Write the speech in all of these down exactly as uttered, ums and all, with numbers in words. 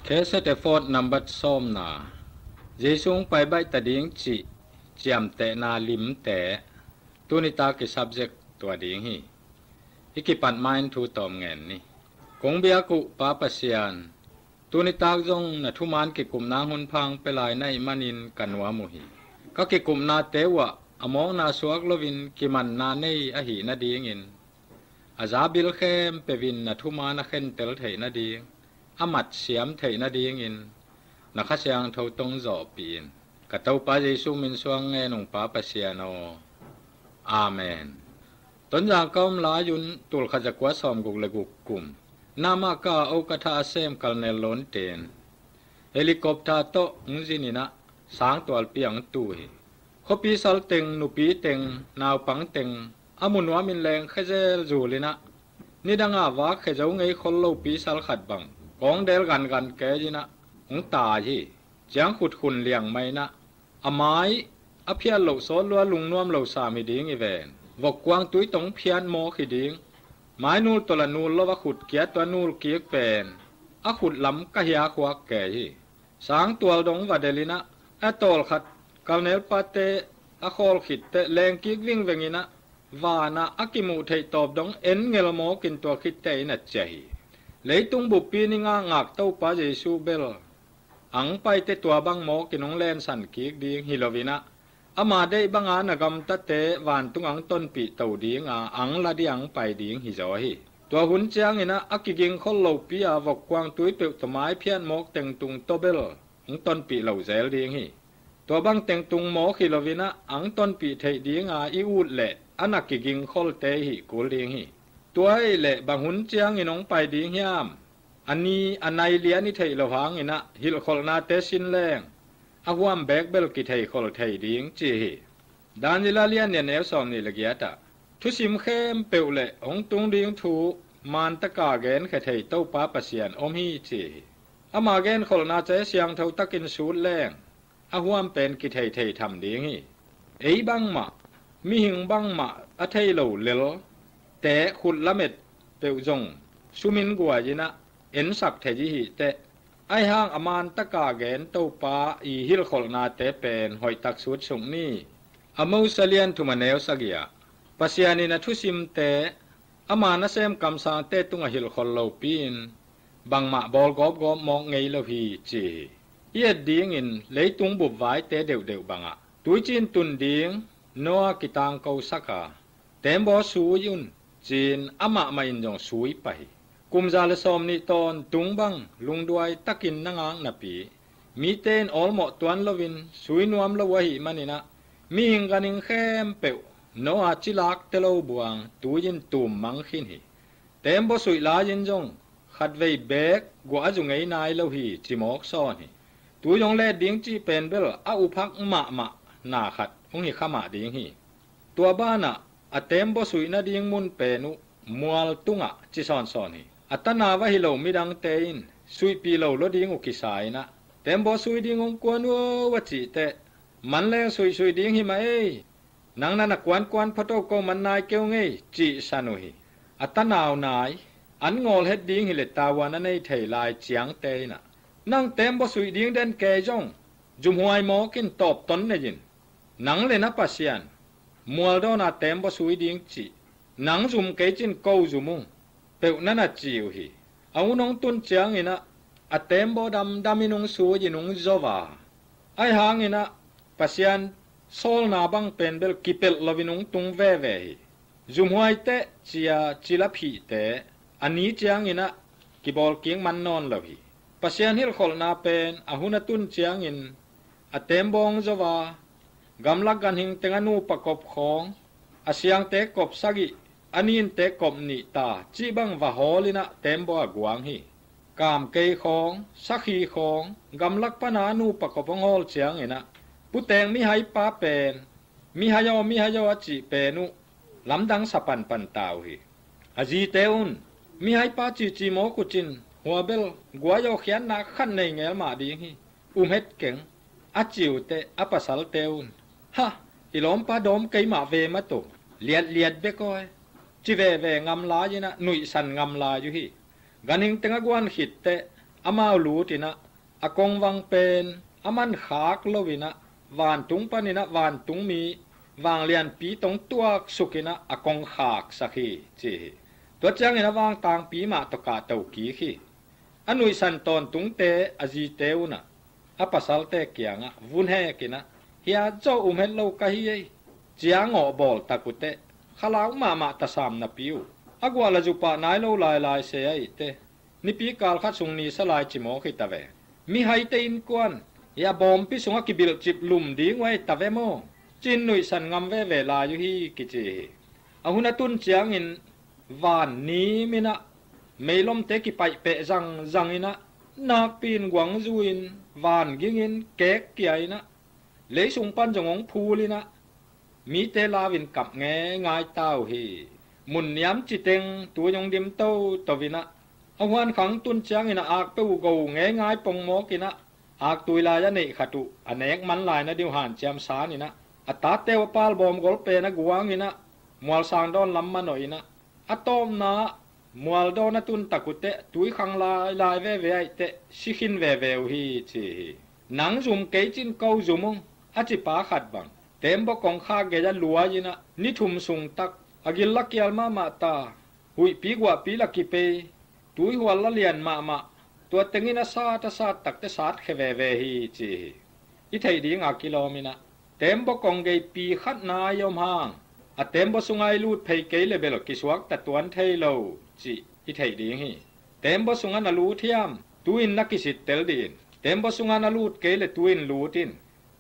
Kheset efot nambat sawmna, Jesu hong pai baih ta ding cih ciamtehna limte, tuni tak i subject tua ding hi. I kipat ma-in thu tawm ngen ni. Kong biak uh Pa Pasian, tuni tak zong na thuman kikupna hong hun phang pia lai na hih manin ka nuam uh hi. Ka kikupnate uh ah a mawkna suak loin kimanna nei ahih nadingin, a za bil khempeuh in na thuman a khentel theih nading, a matsiam theih nadingin na Kha Siangtho tong zawhpih in. Ka Topa Jesu min suang ngen ung Pa Pasian aw. Amen. Tonzang ka om lai un tulkhat zakua sawmguk le guk kum, Namaka Okatha a sem Colonel Lawngte in helicopter tawh hong zin in ah sangtualpi ah hong tu hi. Khuapi sal teng, nupi teng, naupang teng a mu nuamin leng khezel zul in ah, nidang a vak khe zo ngei khol lopi sal khat bang kawngdel gangan kei in ah hong tai hi. Ciangkhut khun liang mah in ah, a mai a phiat loh sawt lua lungnuam lo sam hi ding hi ven. Vokkuang tui tawh hong phiat mawk hi ding. Mainul tawh la nul lo a khut kiat tua nul kik pen a khut lam ka hiakhuak kei hi. Sangtual dong va del in ah, a tawlkhat Colonel pate a khawl khit teh leng kik vingveng in ah, van ah a kimuh theih tawp dong en ngel mawkin tua khit teh in a ciah hi. Leitung buppi ni ngakngak Topa Jesu bel ang paite tua bang mawkin hong lensan kik ding hi lo in ah, ama deih banga na gamtate vantung ang tonpih to ding a, ang la ding ang pai ding hi zaw hi. Tua hun ciangin ah a kigingkhol lopi a vokkuang tui peuh tawh mai phiat mawk tengtung tawh bel hong tonpih lo zel ding hi. Tua bang tengtung mawk hi lo in ah ang tonpih theih ding a i ut leh a na kigingkholte hih kul ding hi. Tua ahih leh bang hun ciangin hong pai ding hiam? A ni a nai lian i theih lo hangin ah hilhkholhnate sin leng a huam beek bel kitheikhol thei ding ci hi. Daniel a lian nih a neu sawmnih le giat ah, thusim khempeuh le hong tung ding thu mantaka genkhia thei Topa Pasian om hi ci hi. Ama genkholhna ca siangtho takin sut leng a huam pen kithei thei tham ding hi. Ei bangmah, mihing bangmah a thei lo lel te khut lamet peuh zong sumin guai in ah ensak thei i hih teh. Ahi hang a mantaka gen Topa i hilhkholhnate pen hoihtak sutsuk ni. Amos a lian thum a neu sagih ah, Pasian in a thusimte ama nasem kamsangte tungah hilhkhol lopi-in bangmah bawl gawpgawp mawk ngei lo hi ci hi. I et dingin leitung bupvaite deuhdeuh bangah tuicin tun ding Noah kitangkosak a, teembaw sui un ci-in amah mah in zong sui pah hi. Kum za le sawmnih tawntung bang lungduai takin na ngak napi, mite in awlmawh tuan loin sui nuam lo uh ahih manin ah mihing ganhing khempeuh Noah cilakte lo buang tui-in tum mang khin hi. Teembaw suih lai-in zong khatvei beek guah a zu ngei nai lo hi ci mawk sawn hi. Tui hong let ding cih pen bel a uphak mahmah na khat hong hi kha mah ding hi. Tua banah a teembaw suih nading mun pen uh mual tungah ci sawnsawn hi. A tanau ahi lo midangte in suihpih lo lo ding uh kisa in ah, teembaw sui ding hong kuan uh a cih teh, man leng suihsuih ding hi mah ei, nang na na kuankuan photo ko man nai keu ngei cihsan uh hi. A tanau nai an ngawl het ding hi le tavuan a nei thei lai ciangte in ah, nang teembaw suih ding den kei zong zumhuai mawkin tawpton nei in. Nang le na Pasian mual dawn a teembaw sui ding cih, nang zum kei cin ko zum ung peuh na na ci uh hi. A hun hong tun ciangin ah a teembaw damdam in hong sui in hong zo a, ahi hangin ah Pasian sawlna bang pen bel kipelh loin hong tung veve hi. Zumhuai teh cia cila phihte a ni ciangin ah kibawl kik man nawn lo hi. Pasian hilhkholhna pen a hun a tun ciangin a teembaw hong zo a, gamlak ganhing teng a nupa kop khawng, a siangte kop sagih, a ninte kop nih ta cih bang va hawl in ah teembaw a guang hi. Kamkei khawng, sakhi khawng, gamlak pana a nupa kop hong hawl ciangin ah puteng mihaipa pen mihai aw mihai aw a cih pen uh lamdang sa panpan ta uh hi. A zite un, mihaipa cici mawk uh cin, hua bel guai aw khiatna khat nei ngel mah ding hi, um het keng a ci uh teh a pasalte un, ha, i lawmpa dawm kei mah ve mah to, liatliat bek aw e, ci veve ngam lai in ah nuihsan ngam lai uh hi. Ganhing teng a guan khit teh amau lut in ah, a kongvang pen a man khak lo in ah, vantung pan in ah vantungmi vanglianpi tong tuaksuk in ah a kong khaksak hi, ci hi. Tua ciangin a vangtangpi mah tawh kahto kik hi. A nuihsan tawntungte a zite un ah, a pasalte kiangah vun hek in ah, "Hiat zawh um het lo ka hi ei," ci-a ngawh bawl tak uh teh, khalau mahmah tasam napi uh, a guah la zupah nai lo lailai se ahih teh, nipi kal khat sung nisa lai ci mawk hi ta ve. Mihaite innkuan, "Hih a bawmpi sungah kibilhcip lum ding uh ahi ta ve maw?" ci-in nuihsan ngam veve lai uh hi, kici hi. A hun a tun ciangin van nim in ah, meilomte kipaihpeh zangzang in ah, nakpi in guangzu in, van ging in, kek kia in ah, leisung pan zong hong phul in ah, mite lau in kap ngeingai ta uh hi. Mun niam citeng tui hong dim toto in ah, a huankhang tun ciangin a ak peuh uh go ngeingai pongmawk in ah, aktui lai a neih khat uh a nek man lai nading uh hanciam san in ah, a tate uh a palbawm gol pen a guang in ah, mualsang dawn lam manawh in ah, a tawpna mual dawn a tun tak uh teh, tui khang lailai veve ahih teh, si khin veve uh hi, ci hi. "Nang zum kei cin ko zum ung," a cipa khat bang, teembaw kong khak gei a luai in ah, ni thum sung tak, a gil la kial mahmah ta, huihpi guahpi la kipei, tuihual la lian mahmah, tua tengin a sat a sat tak teh sat khe veve hi, ci hi. I theih ding a kilawm in ah, teembaw kong gei pi khat nai om hang, a teembaw sungah i lut phei kei le bel kisuakta tuan thei lo, cih i theih ding hi. Teembaw sungah na lut hiam? Tu-in na kisittel dih in. Teembaw sungah na lut kei le tu-in lut in.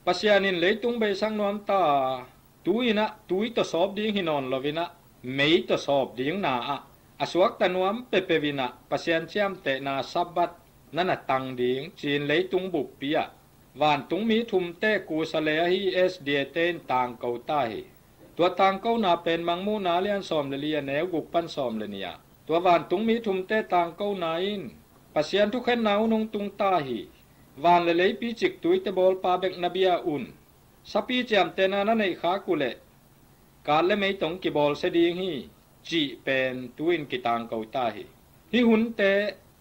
Pasian in leitung beisak nuam ta a, tu-in ah tui tawh sawp ding hi nawn lo in ah, mei tawh sawp ding na ah, a suakta nuam peuhpeuh in ah Pasian ciamtehna Sabbath na na tang ding, ci-in leitung buppi ah vantungmi thumte kusa le ahi S D A te in tangko ta hi. Tua tangkona pen Mangmuhna a lian sawm le li, a neu guk pan sawm le nih ah, tua vantungmi thumte tangkona in Pasian thukhenna hun hong tung ta hi. Van le leipi cik tuite bawlpa bek na bia un. Sapi ciamtehna na neih khak uh leh, kat le mei tawh kibawlsia ding hi, cih pen tu-in kitangko ta hi. Hih hunte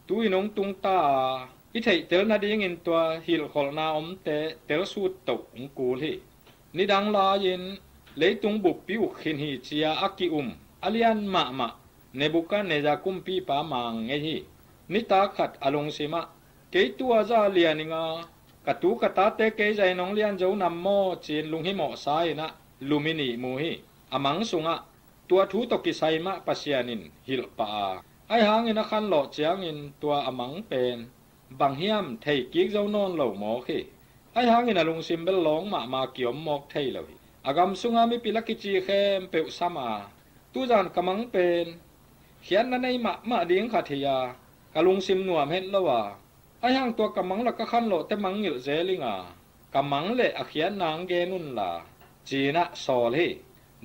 tu-in hong tung ta a, i theihtel nadingin tua hilhkholhna omte telsut toh hong kul hi. Nidang lai-in leitung buppi uk khin hi, ci-a a ki-um a lian mahmah Nebuchadnezzar kumpipa mang ngei hi. Nitak khat a lungsim ah, "Kei tua zah lian ing a, ka tu ka tate kei zah in hong lian zo nam maw?" ci-in lunghimawhsa in ah lum in ihmu hi. A mang sungah tua thu tawh kisai mah Pasian in hilh pah a, ahi hangin a khanlawh ciangin tua a mang pen bang hiam thei kik zo nawn lo mawk hi. Ahi hangin a lungsim bel lawng mahmah, kiom mawk thei lo hi. A gam sunga mipil a kici khempeuh sam a, "Tuzan ka mang pen khiatna nei mahmah ding khat hi a, ka lungsim nuam het lo a, ahi hang tua ka mang le ka khanlawhte mangngilh zel ing a, ka mang le a khiatna hong gen unla," ci-in ah sawl hi.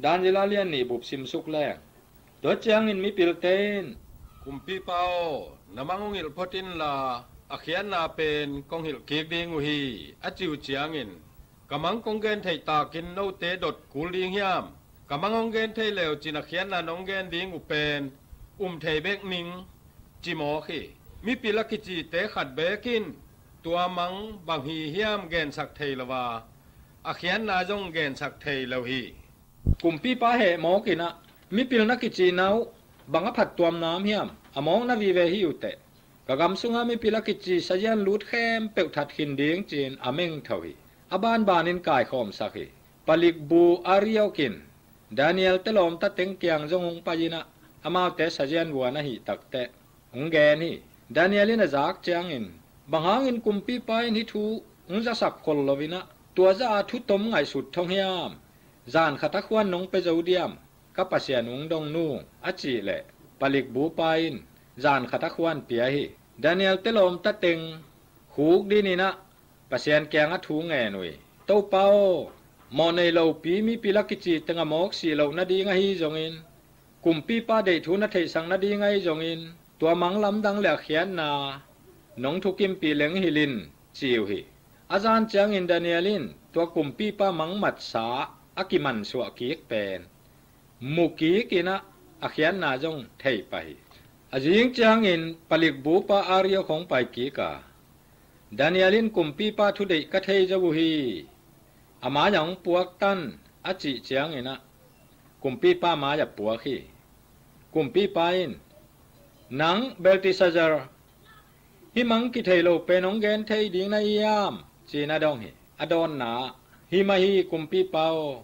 Daniel a lian nih bup simsuk leng. Tua ciangin mipilte in, "Kumpipa aw, na mang hong hilh phot inla, a khiatna pen kong hilh kik ding uh hi," a ci uh ciangin, "Ka mang kong gen theih takin note dot kul ding hiam? Ka mang hong gen thei le uh cin a khiatna nong gen ding uh pen um thei bek ning," ci mawk hi. Mipil a kicite khat bek in tua mang bang hi hiam gensak thei lo a, a khiatna zong gensak thei lo hi. Kumpipa heh mawk in ah, "Mipil na kicihna uh bang a phattuamna om hiam? A mawkna vive hi uh teh. Ka gam sunga mipil a kici sazian lut khempeuh that khin ding," ci-in a mengtho hi. A banbanin kaikhawmsak hi. Palik bu Ariok in Daniel te lawmta teng kiang zong hong pai in ah, amaute sazian vuan ahih takteh hong gen hi. Daniel in a zak ciangin, "Bang hangin kumpipa in hih thu hong zasak khol lo in ah, tua zah a thutom ngaihsut thong hiam? Zan khat a khuan nong pia zo diam, ka Pasian ung dong nu?" a cih leh, palik bupa in zan khat a khuan pia hi. Daniel te lawmta teng khuk din in ah Pasian kiangah thu ngen uh hi. "Topa aw, mawh nei lopi mipil a kici teng a mawk sih loh nading ahi zongin, kumpipa deih thu na theihsak nading ahi zongin, tua mang lamdang le a khiatna nong thukimpih leng hilh in," ci uh hi. A zan ciangin Daniel in tua kumpipa mang matsa a kimansuah kik pen mu kik in ah, a khiatna zong thei pah hi. A zing ciangin palik bupa Ariok hong pai kik a, Daniel in kumpipa thudeih ka thei zo uh hi, a mai-ah hong puaktan a cih ciangin ah kumpipa mai-ah puak hi. Kumpipa in, "Nang Belteshazzar, hih mang kithei lo pen hong gen thei ding na hiam?" ci-in a dong hi. A dawnna ah, "Hi mah hi kumpipa aw,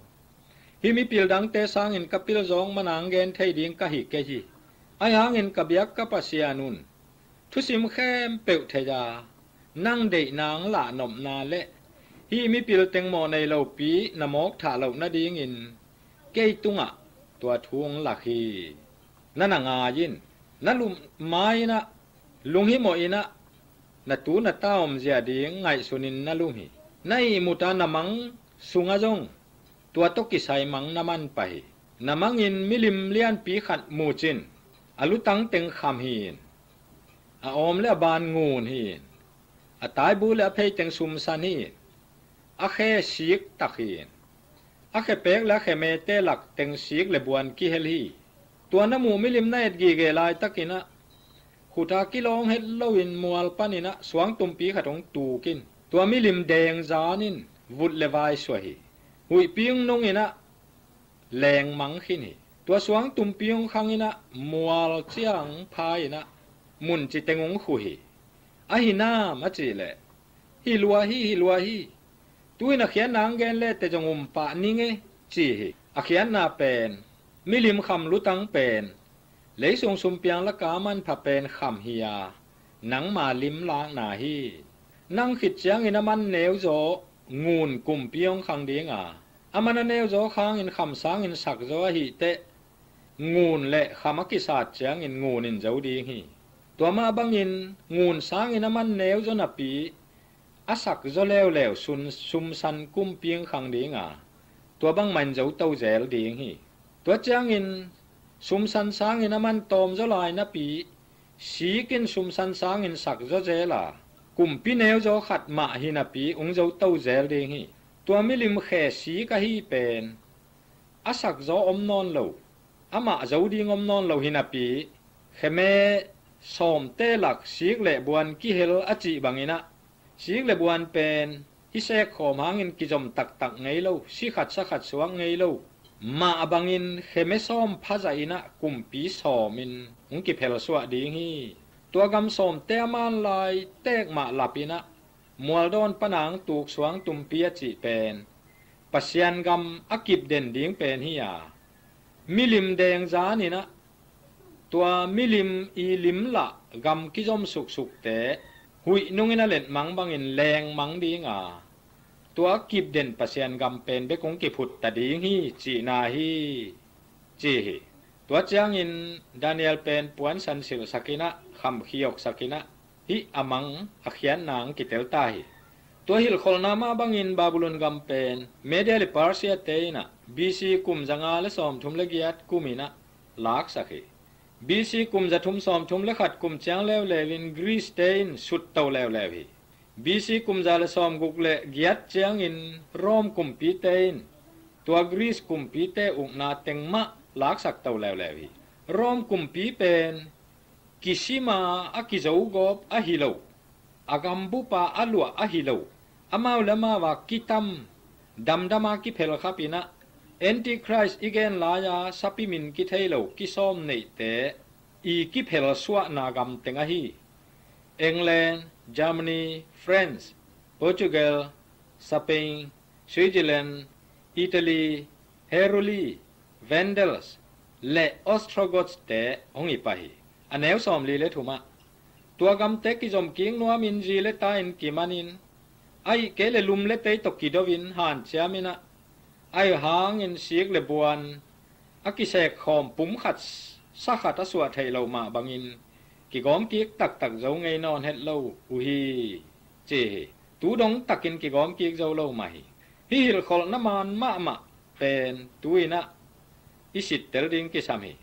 hih mipil dangte sangin ka pil zawk man a hong gen thei ding ka hi kei hi. Ahi hangin ka biak ka Pasian un thusim khempeuh thei a, nang deihna hong lahnopna le hih mipil teng mawh nei lopi na mawk thah loh nadingin kei tungah tua thu hong lak hi. Na na ngai in, na lum mai-in ah, lunghimawh in ah, na tu na ta omzia ding ngaihsunin na lum hi. Na ihmut a na mang sungah zong tua tawh kisai mang na man pah hi. Na mangin milim lianpi khat mucin, a lutang teng kham hi-in, a awm le a ban ngun hi-in, a taibu le a phei teng sumsan hi-in, a khe sik tak hi-in, a khepek le a khemete lak teng sik le buan kihel hi. Tua na muh milim na et gige laitakin ah, khut a kilawng het loin mual panin ah suangtumpi khat hong tuk in, tua milim deng zan in vut le vai suah hi. Huihpi hong nung in ah leng mang khin hi. Tua suangtumpi hong khang in ah mual ciang pha in ah munci teng hong khu hi. Ahi nam a cih leh, 'Hi lua hi, hi lua hi. Tu-in a khiatna hong gen le teh zong um pah ning e,' ci hi. A khiatna pen, milim kham lutang pen, leisung sumpiang laka a manpha pen kham hi a, nangma lim lakna hi. Nang khit ciangin a man neuzaw ngun kumpi hong khang ding a, a man a neuzaw khangin kham sangin sakzaw ahih teh, ngun le kham a kisat ciangin ngun in zo ding hi. Tua mah bangin ngun sangin a man neuzaw napi a sakzaw leuleu sun sumsan kumpi hong khang ding a, tua bangmah in zo to zel ding hi. Tua ciangin sumsan sangin a man tawmzaw lai napi sik in sumsan sangin sakzaw zel a, kumpi neuzaw khat mah hi napi hong zo to zel ding hi. Tua milim khe sik ahi pen a sakzaw om nawn lo, amah zo ding om nawn lo hi napi, kheme sawmte lak sik le buan kihel a cih bangin ah, sik le buan pen hih sek khawm hangin kizom taktak ngei lo, si khat sa khat suak ngei lo mah bangin kheme sawm phazah in ah kumpi sawmin hong kiphelsuah ding hi. Tua gam sawmte a man lai tek mah lap in ah, mualdawn pana hong tuk suangtumpi a cih pen Pasian gam a kipden ding pen hi a, milim deng zan in ah, tua milim i lim lah gam kizom suksukte huih nungin a letmang bangin lengmang ding a, tua a kipden Pasian gam pen bek hong kiphut ta ding hi cihna hi, ci hi. Tua ciangin Daniel pen puansan silhsak in ah, khamkhioksak in ah, hih a mang a khiatna hong kitel ta hi. Tua hilhkholhna mah bangin Babylon gam pen Media le Persia te in ah B C kum zanga le sawmthum le giat kum in ah laksak hi. B C kum zathum sawmthum le khat kum ciang leuleu in Greece te in sutto leuleu hi. B C kum za le sawmguk le giat ciangin Rome kumpite in tua Greece kumpite ukna teng mah laksak to leuleu hi. Rome kumpi pen kisima a kizogawp ahi lo, a gambupa a luah ahi lo, amau le amau a kitam, damdama kiphelkhap in ah, Antichrist i gen lai-a sapi min kithei lo kisawm neihte i kiphelsuahna gam teng ahi. England, Germany, France, Portugal, Spain, Switzerland, Italy, Heruli, Vandals le Ostrogoths te hong hi pah hi. A neu sawmli le thumah, tua gamte kizom kik nuamin zi le ta in kimanin, ahih kei le lum le tei tawh kido in hanciam in ah, ahi hangin sik le buan a kisek khawm pum khat sa khat a suah theih loh mah bangin kigawm kik taktak zo ngei nawn het lo uh hi, ci hi. Tu dong takin kigawm kik zo lo mah hi. Hih hilhkholhna man mahmah pen tu in ah i sittel ding kisam hi.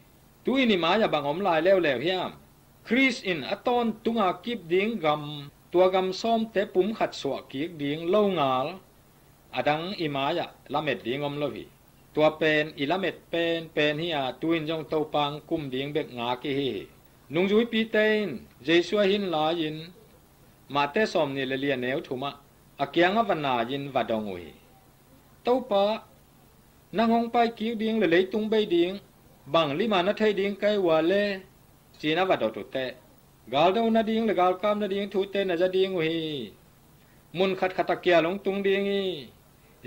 Tu in i mai-ah bang om lai leuleu hiam? Khrist in a tawntunga kip ding gam, tua gam sawmte pum khat suah kik ding lo ngal a dang i mai-ah lamet ding om lo hi. Tua pen i lamet penpen hi a, tu in zong Topa hong kum ding bek ngak i hi hi. Nungzuipite in Jesu a hin lai-in Mate sawmnih le li a neu thumah a kiangah va nai-in va dong uh hi. Topa, nang hong pai kik ding le leitung bei ding bang lima na thei ding ka hi ua le, ci-in a va dot uh teh, galdo nading le galkap nading thute na za ding uh hi. Mun khatkhat a kial hong tung ding hi.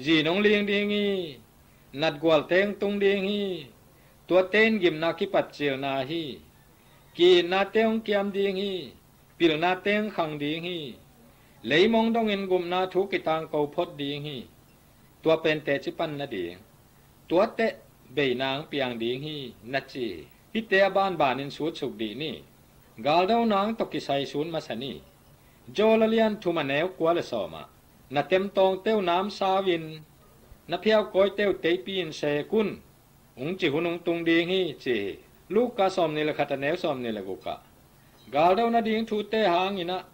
Zin hong ling ding hi. Natgualte hong tung ding hi. Tuate in gimna kipatcilna hi. Ki-itnate hong kiam ding hi. Pilnate hong khang ding hi. Leimong dongin gupna thu kitangko phot ding hi. Tua pen teci pan nading, tua teh beina hong piang ding hi, na ci hi. Hihte a banbanin sutsuk dih ni. Galdo nang tawh kisai sut masa ni. Joel a lian thum a neu kua le sawmah, na temtawngte uh namsau-in, na phiaukawite uh teipi-in sek un, hong ci hun hong tung ding hi, ci hi. Luka sawmnih le khat a neu sawmnih le gukah, galdo nading thute hangin ah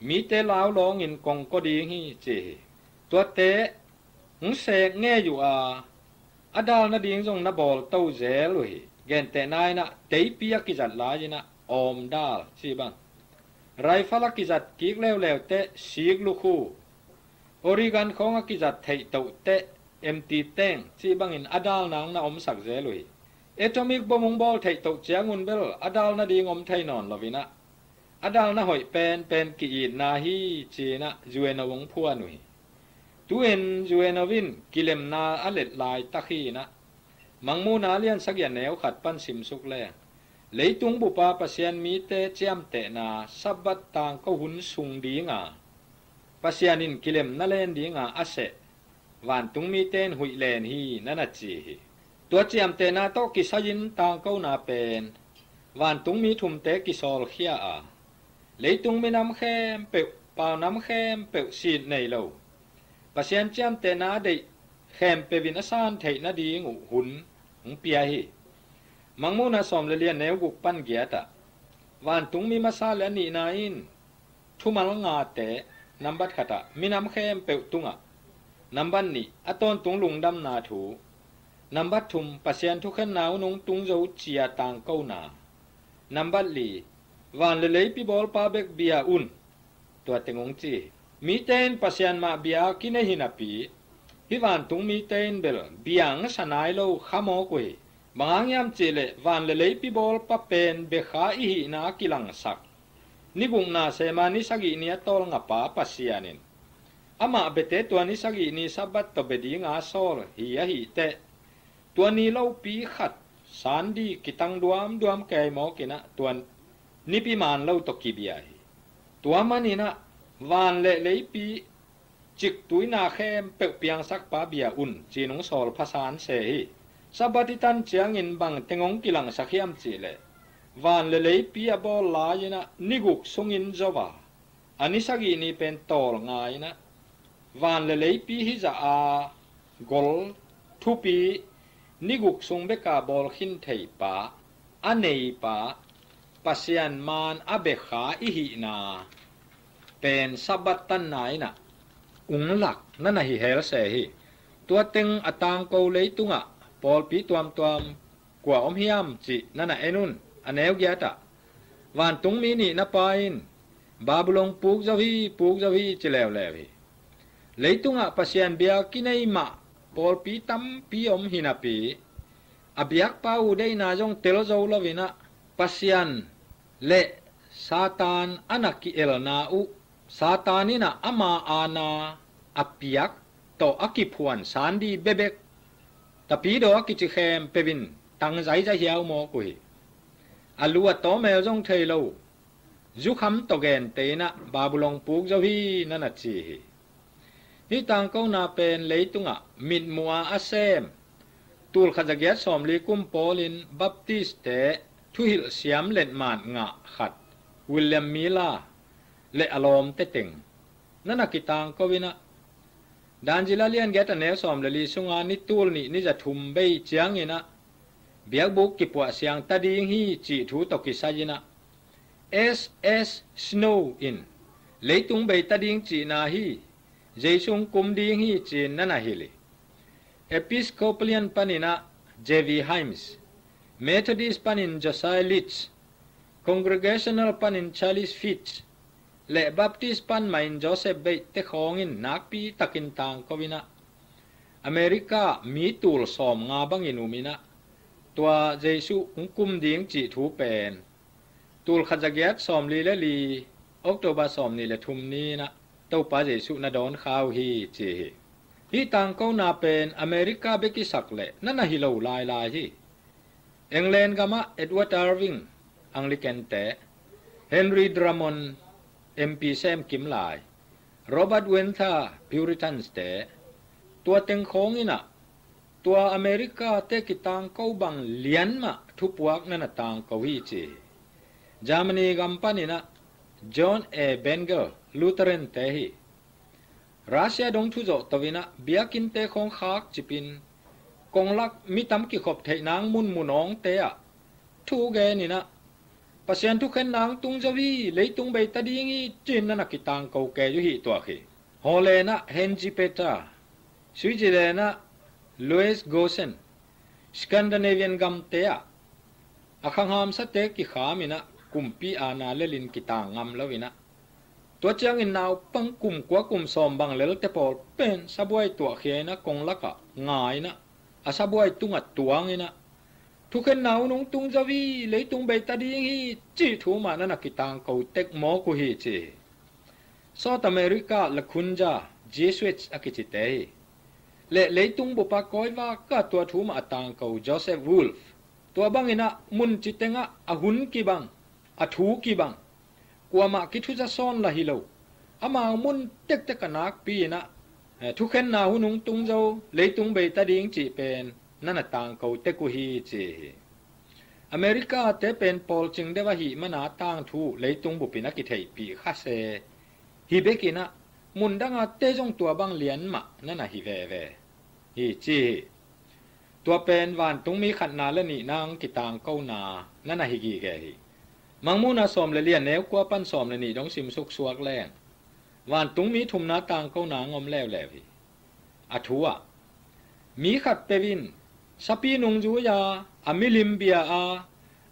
mite laulawngin kongkaw ding hi, ci hi. Tuate hong sek ngei uh a, a dal nading zong na bawlto zel uh hi. Gentehna in ah teipi a kizat lai-in ah awmdal cih bang, raifal a kizat kik leuleu teh sik lukhu, Oregon khawng a kizat theihtoh teh emti teng cih bangin a dal nang na omsak zel uh hi. Atomic bomb hong bawl theihtoh ciangun bel a dal nading om thei nawn lo-in ah, a dalna hoih penpen ki-itna hi, ci-in ah U N O hong phuan uh hi. Tu-in U N O in kilemna a let laitak hi-in ah, Mangmuhna lian sagih a neu khat pan simsuk leng, leitung bupa Pasian mite ciamtehna Sabbath tangko hun sung dinga Pasian in kilemna len dinga a seh vantung mite in huih len hi, na na ci hi. Tua ciamtehna tawh kisai-in tangkona pen vantungmi thumte kisawlkhia a, leitung minam khempeuh, paunam khempeuh sit nei lo, Pasian ciamtehna a deih khempeuh in a san theih nading uh hun hong pia hi. Mangmuhna sawm le li a neu guk pan giat ah, vantungmi masa le a nihna in thumal ngate, nambat khat ah minam khempeuh tungah, nambat nih a tawntung lungdamna thu, nambat thum Pasian thukhenna hun hong tung zo cia tangkona, nambat li van le leipi bawlpa bek bia un, tua teng hong ci hi. Mite in Pasian mah bia kinei hi napi, hih vantung mite in bel bia hong sa nai lo kha mawk uh hi. Bang hang hiam cihleh van le leipi bawlpa pen biakha i hihna a kilangsak, ni gukna sema ni sagih ni a tawlngapa Pasian in amah biate tua ni sagih ni Sabbath tawh bia dinga sawl hi ahih teh, tua ni lopi khat Sunday kitang duamduam kei mawk in ah, tua nipi maan lo tawh kibia hi. Tua manin ah van le leipi, ciktuina khempeuh piangsakpa bia un, ci-in hong sawl phasan se hi. Sabbath i tan ciangin bang teng hong kilangsak hiam cihleh, van le leipi a bawl lai-in ah ni guk sungin zo a, a ni sagih ni pen tawlnga-in ah, van le leipi hizah a gol thupi, ni guk sung beka bawl khin theipa, a neipa, Pasian maan a biakha i hihna pen Sabbath tanna in ah ung lak na na hi hel se hi. Tua teng a tangko leitungah pawlpi tuamtuam kua om hiam cih na na en un. A neu giat ah, vantungmi nihna pa in, Babylon puk zo hi, puk zo hi, ci leuleu hi. Leitungah Pasian bia kinei mah pawlpi tampi om hi napi, a biakpa uh deihna zong tel zo lo-in ah, Pasian le Satan a na ki-elna uh, Satan in ah ama aana a piak tawh a kiphuan Sunday bebek, tapidaw a kici khempeuh in tang zaiza hiau mawk uh hi. A lu a tawmel zong thei lo, zukham tawh genteh in ah Babylon puk zo hi, na na ci hi. Hih tangkona pen leitungah mitmuh a a sem, tulkhat zagiat sawmli kum pawlin Baptistte thuhilh siam letmat ngah khat, William Miller le a lawmte teng, na na kitangko in ah, Daniel a lian giat a neu sawm le li sunga ni tul nih ni za thum bei ciangin ah biakbuk kipuah siang ta ding hi cih thu tawh kisai-in ah, S S Snow in, leitung bei ta ding cihna hi, Jesu hong kum ding hi, ci-in na na hilh hi. Episcopalian panin ah J V Himes, Methodist panin Josiah Litch, Congregational panin Charles Fitch le Baptist pan mahin Joseph Beit te khawngin nakpi takin tangko in ah, America mi tul sawmnga bangin um in ah, tua Jesuh hong kum ding cih thu pen tul khat za giat sawmli le li, October sawmnih le thum ni in ah Topa Jesuh na dawn kha uh hi, ci hi. Hih tangkona pen America bek i sak leh na na hi lo lailai hi. England gamah Edward Irving, Anglican te, Henry Drummond, M P sem kim lai, Robert Winther, Puritans te, tua teng khawng in ah, tua America te kitangko bang lian mah thupuak na na tangko hi, ci hi. Germany gam pan in ah John A. Bengel, Lutheran te hi. Russia dong thu zawh to in ah biakinn te khawng khak cipin, konglak mi tam kikhop theih nang munmun awngte ah thu gen in ah, Pasian thukhen nang tung zo hi, leitung bei ta ding hi, ci-in na na kitangko kei uh hi tuak hi. Holland ah Henzi Peter, Switzerland ah Louis Gossen, Scandinavian gamte ah a khanghamsate kikham in ah kumpi aana lelin kitang ngam lo in ah, tua ciangin naupang kum kua kum sawm bang lelte pawl pen sabuai tuahkhia in ah konglak ah nga in ah, a sabuai tungah tuang in ah, thukhenna hun hong tung zo hi, leitung bei ta ding hi, cih thu mah na na kitangko tek mawk uh hi, ci hi. South America ah Lacunza, Jesuits a kicite hi. Le leitung bup ah kawi vak ah tua thu mah a tangko Joseph Wolf, tua bang in ah mun ci teng ah a hun kibang, a thu kibang, kuamah kithuza sawn lah hi lo, amau mun tektek a nakpi in ah, eh, thukhenna hun hong tung zo, leitung bei ta ding cih pen na na tangko tek uh hi, ci hi. America te pen pawlcing deuh ahih man a tangthu leitung bup in a kitheihpih kha se, hi bek in ah mun dang a te zong tua bang lian mah na na hi veve hi, ci hi. Tua pen vantungmi khatna le nihna hong kitangkona na na hi gige hi. Mangmuhna sawm le li, a neu kua pan sawm le nih dong simsuk suak leng, vantungmi thumna tangkona hong om leuleu hi. A thu ah, mi khat peuh in sapi nungzui a, a milim bia a,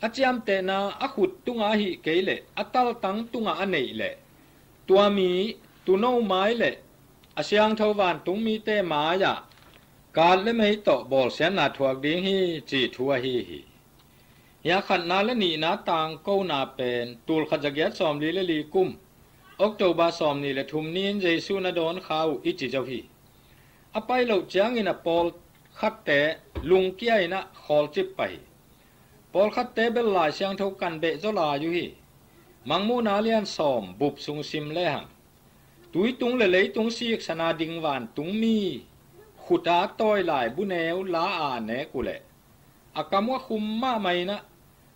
a ciamtehna a khut tungah ahih kei leh a taltang tungah a neih leh, tua mi tuuno mai le a siangtho vantungmite mai-ah kaat le mei tawh bawlsiatna thuak ding hi, cih thu ahi hi. Hih a khatna le nihna tangkona pen tul khat za giat sawmli le li kum, October sawmnih le thum ni-in Jesuh na dawn kha uh i ci zo hi. A pai loh ciangin a pawlkhatte lungkia in ah khawlcip pah hi. Pawlkhatte bel Lai Siangtho kan beh zaw lai uh hi. Mangmuhna lian sawm bup sung sim lehang, tuitung le leitung siksana ding vantungmi khut a tawi lai buneu la a nek uh leh, a kam uh a khum mahmah in ah,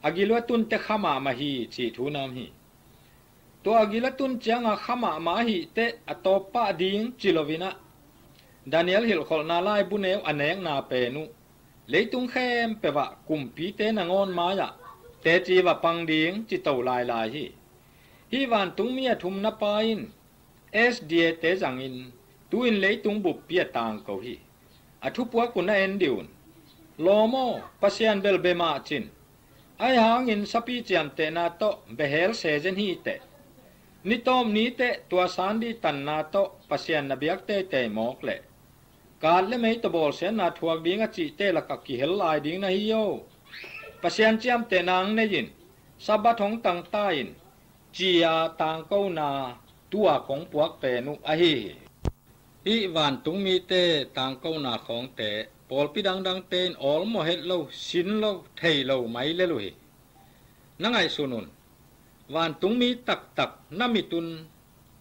a gil uh a tunte kha mahmah hi, cih thu na om hi. Tua a gil a tun cianga kha mahmah ahih teh a tawppah ding ci lo in ah, Daniel hilhkholhna lai buneu a nekna pen uh leitung khempeuh ah kumpite nangawn mai-ah teci va pang ding ci to lailai hi. Hih vantungmi a thumna pa in S D A te zangin tu-in leitung buppi a tangko hi. A thupuak uh na en dih un. Lawm aw, Pasian bel bia mah cin. Ahi hangin sapi ciamtehna tawh bia hel se zen hi teh. Ni tawp ni teh tua sandi tanna tawh Pasian na biak teitei mawk leh, kaat le mei tawh bawlsiatna thuak ding a cihte lakah kihel lai ding na hi aw. Pasian ciamtehna hong nei in, Sabbath hong tangta in, ci-a tangkona tu-a kong puak pen uh ahi hi. Hih vantungmite tangkona khawngte pawlpi dangdangte in awlmawh het lo, sin lo, thei lo mai lel uh hi. Na ngaihsun un. Vantungmi taktak na mit un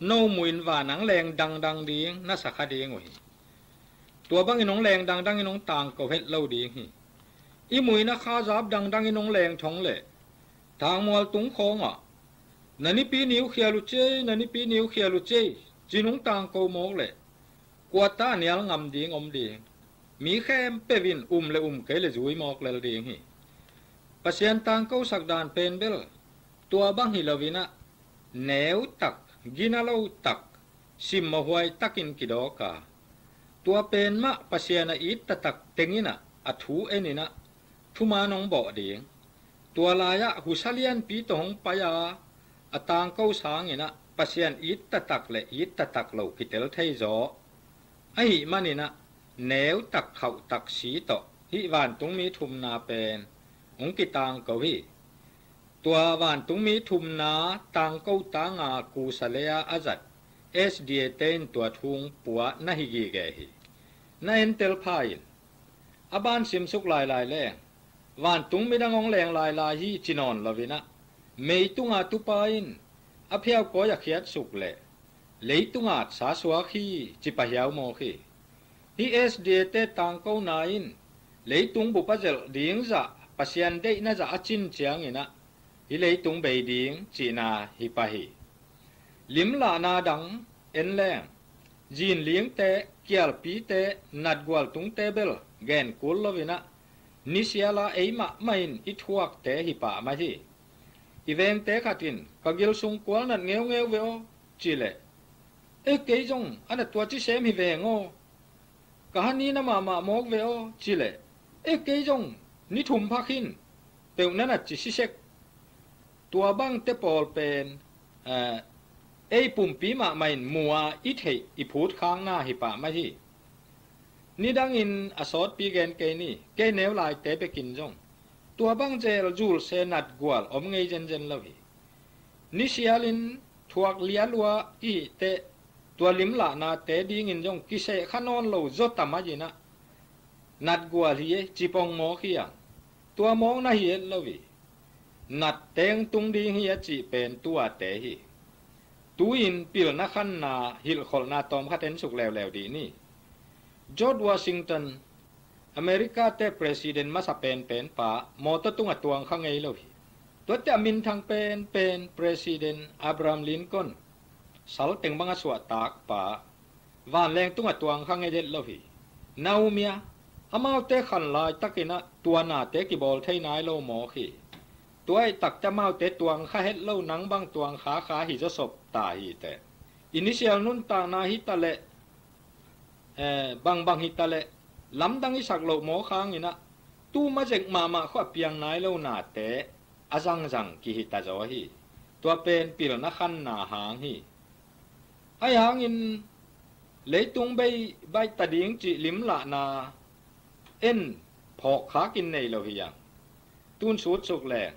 no muh in vanang leng dangdang ding na sa kha ding uh hi. Tua bangin hong leng dangdangin hong tangko het lo ding hi. I muh in a khazap dangdangin hong leng thong leh, thangmual tung khawngah, "Na nipi niu khial uh ciei, na nipi niu khial uh ciei," ci-in hong tangko mawk leh, kuata a nial ngam ding om ding. Mi khempeuh in um le um kei le zui mawk lel ding hi. Pasian tangkosak dan pen bel tua bang hi lo in ah, neu tak, gina lo tak, simmawh huai takin kidawk a, tua pen mah Pasian a it taktak teng in ah a thu en in ah thuman hong bawh ding. Tua lai-ah husa lianpi tawh hong pai a, a tangko sangin ah Pasian it taktak le it taktak lo kitel thei zaw ahih manin ah neu tak khauh tak si tawh hih vantungmi thumna pen hong kitangko hi. Tua vantungmi thumna tangko tanga kusa le-a a zat S D A te in tua thu hong pua na hi gige hi. Na entel pha in, a ban simsuk lailai leng vantung midang hong leng lailai hi ci nawn loin ah, meitunga tupa in a phiaukawi a khiatsuk leh leitung atsa suak hi ci pah hiau mawk hi. Hih S D A te tangkona in leitung bup a zelh ding zah, Pasian deihna zah a cin ciangin ah hih leitung bei ding cihna hi pah hi. Limlahna dang en leng, zinlingte, kialpite, natgual tungte bel gen kul loin ah, nisiala ei mahmah in i thuakte hi pah mah hi. I vengte khat in, "Ka gil sung kual nat ngeungeu ve aw," ci leh, "E, kei zong a na tua ci sem hi veng aw. Ka ha ni na mahmah mawk ve aw," ci leh, "E, kei zong ni thum phak hin peuh na nat ci sisek." Tua bangte pawl pen, eh, ei pumpi mahmah in mu a i theih i phutkhakna hi pah mah hi. Nidangin a sawtpi gen kei ni, kei neu laite bekin zong tua bang zel zulse natgual om ngei zenzen lo hi. Nisialin thuak lialua i hih teh, tua limlahnate dingin zong kiseh kha nawn lo zaw ta mah in ah, natgual hi e ci pong mawk hi a, tua mawk na hi et lo hi. Nat teng tung ding hi a cih pen tuate hi. Tu-in pilna khanna hilhkholhna tawmkhat en suk leuleu dih ni. George Washington, America te president masa penpen pa, mawtaw tungah tuang kha ngei lo hi. Tuate a minthang penpen President Abraham Lincoln, sal teng bang a suahtak pa, vanleng tungah tuang kha ngei et lo hi. Na um hia? Amaute khan laitakin ah tua nate kibawl thei nai lo mawk hi. Tua ahih takteh amaute tuang kha het lo, nang bang tuang kha kha hi zaw sop ta hi teh. I nisial nuntakna hi ta leh, eh, bangbang hi ta leh, lamdang i sak loh mawk hangin ah, tu mazek mahmah khua a piang nai lo nate a zangzang kihi ta zaw hi. Tua pen pilna khanna hang hi. Ahi hangin leitung bei baih ta ding cih limlahna en phawkkhakin nei lo hi a. Tun sutsuk leng,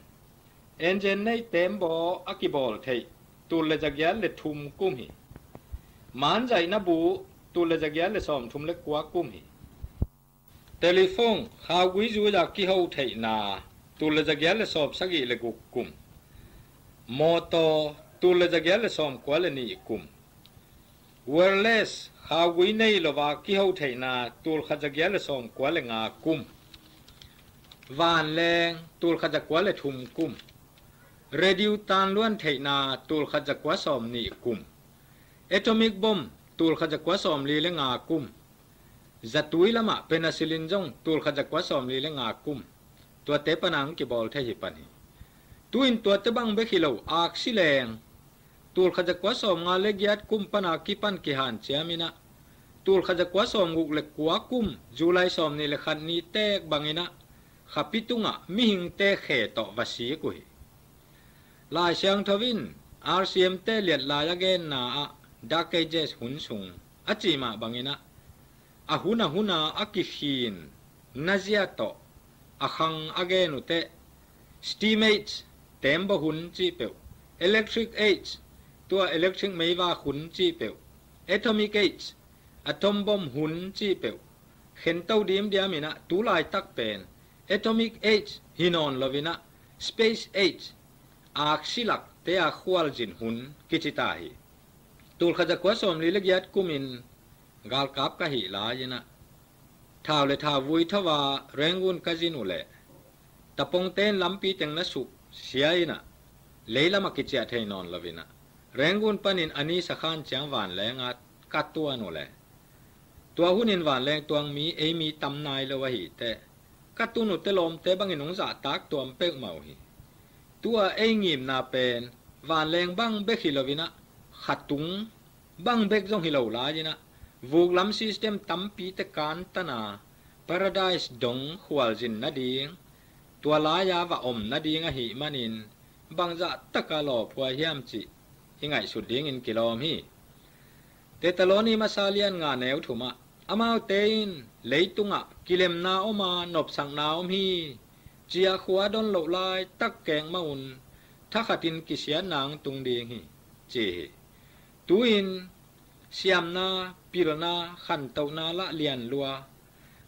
engine nei tembaw a kibawl theih tul le zagiat le thum kum hi. Manzaihna bu tul le zagiat le sawmthum le kua kum hi. Telephone khaugui zui-a kiho theihna tul le zagiat le sawmsagih le guk kum. Mawtaw tul le zagiat le sawmkua le nih kum. Wireless khaugui nei lo-a kiho theihna tul khat zagiat le sawmkua le nga kum. Vanleng tul khat zakua le thum kum. Radio tanluan theihna tul khat zakua sawmnih kum. Atomic bomb tul khat zakua sawmli le nga kum. Zatui lamah penicillin zong tul khat zakua sawmli le nga kum. Tuate pana hong kibawl thei hi pan hi. Tu-in tuate bang bek hi lo, aksi leng tul khat zakua sawmnga le giat kum pana kipan kihanciam in ah, tul khat zakua sawmguk le kua kum, July sawmnih le khat ni teek bangin ah, khapi tungah mihingte khe tawh va sik uh hi. Lai Siangtho in R C M te liat lai a genna ah, Dark Ages hun sung a cih mah bangin ah, a hun a hun a a kikhin na zia tawh a khang a gen uh teh, steam age, tembaw hun cih peuh, electric age, tua electric meivak hun cih peuh, atomic age, atom bomb hun cih peuh, khento dimdiam in ah tu laitak pen atomic age hi nawn lo in ah, space age, aksi lakte a khualzin hun kici ta hi. Tul khat zakua sawmli le giat kumin galkap ka hih lai in ah, thau le thau vui tho-a Rangoon ka zin uh leh, tapongte in lampi teng na suk sia in ah, leilam a kiciah thei nawn lo in ah, Rangoon panin a ni sakhan ciang vanleng ah ka tuan uh leh, tua hunin vanleng tuang mi ei mi tam nai lo ahi teh, ka tun uh teh lawmte bangin hong zahtak tuam peuhmah uh hi. Tua ei ngimna pen vanleng bang bek hi lo in ah, khatung bang bek zong hi lo lai in ah, vuklam system tampite kantan a, paradise dong khualzin nading tua lai-a va om nading ahih manin bangzah taka lawphuai hiam cih i ngaihsut dingin kilawm hi. Tetaloni masa lian nga neu thumah, amaute in leitungah kilemna om a nopsakna om hi, ci-a khua don loh laitak kek mah un thakhatin kisiatna hong tung ding hi, ci hi. Tu-in siamna, pilna, khantohna lah lian lua,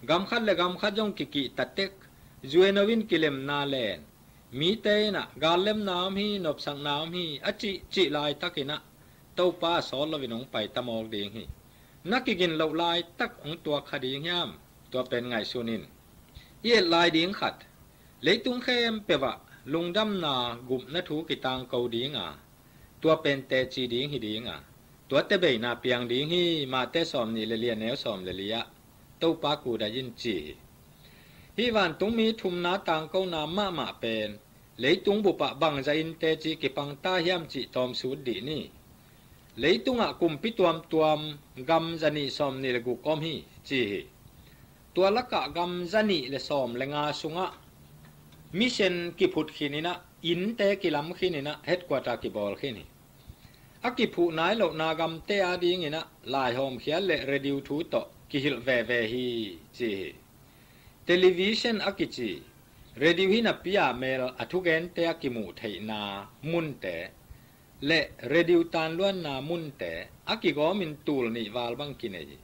gam khat le gam khat zong kikihta tek, zueno in kilemna len, mite in ah gallemna om hi, nopsakna om hi a cihcih laitakin ah Topa a sawt loin hong paita mawk ding hi. Na kigin loh laitak hong tuak kha ding hiam? Tua pen ngaihsun in. I et lai ding khat, leitung khempeuh ah lungdamna gupna thu kitangko ding a, tua pen teci ding hi ding a, tuate beina piang ding hi, Mate sawm nih le li a neu sawm le li ah Topa Kuda in ci hi. Hih vantungmi thumna tangkona mahmah pen leitung bupah bangzah in teci kipang ta hiam cih tawmsut dih ni. Leitungah kumpi tuamtuam gam zanih sawm nih le guk om hi, ci hi. Tua lakah gam zanih le sawm le nga sungah mission kiphut khin in ah, innte kilam khin in ah, headquarter kibawl khin hi. A kiphuh nai lohna gamte adingin ah laihawmkhiat le radio thu tawh kihilh veve hi, ci hi. Television a kici, radio hi napi-a mel a thugente a kimuh theihna munte le radio tanluanna munte a kigawmin tul nih val bang kinei hi.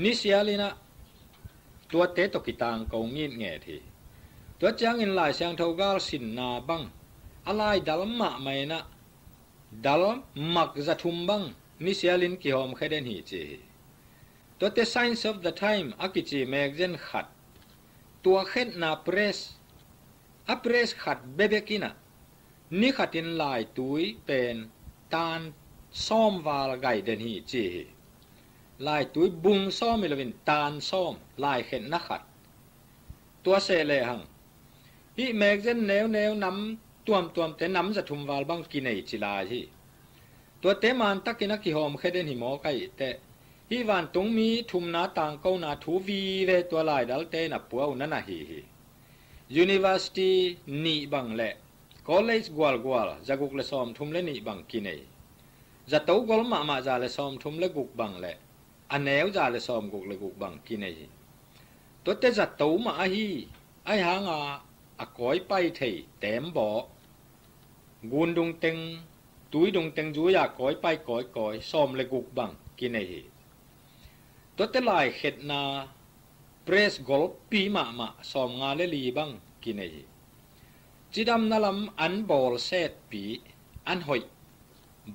Nisial in ah tuate tawh kitangko ngitnget hi. Tua ciangin Lai Siangtho gal sinna bang a laidal mahmah in ah dal mak za thum bang nisialin kihawmkhia den hi, ci hi. Tuate Signs of the Time a kici magazine khat, tua khetna press, a press khat bebek in ah ni khatin laitui pen tan sawm val gai den hi, ci hi. Laitui bung sawm hi loin tan sawm, lai khetna khat. Tua seh lehang hih magazine neuneu nam tuamtuamte nam za thum val bang kinei ci lai hi. Tuate mantakin a kihawmkhia den hi mawk ahih teh, hih vantungmi thumna tangkona thu vive tua laidalte in a pua uh na na hi hi. University nih bang le college gualgual za guk le sawm thum le nih bang kinei. Zato gol mahmah za le sawm thum le guk bang le a neu za le sawm guk le guk bang kinei hi. Tuate zato mah ahi, ahi hanga a kawipai thei tembawh, gundung teng, tuidung teng zui-a kawipai kawikawi sawm le guk bang kinei hi. Tuate lai khetna press golpi mahmah sawm nga le li bang kinei hi. Cidamna lam an bawlsetpi, an hoih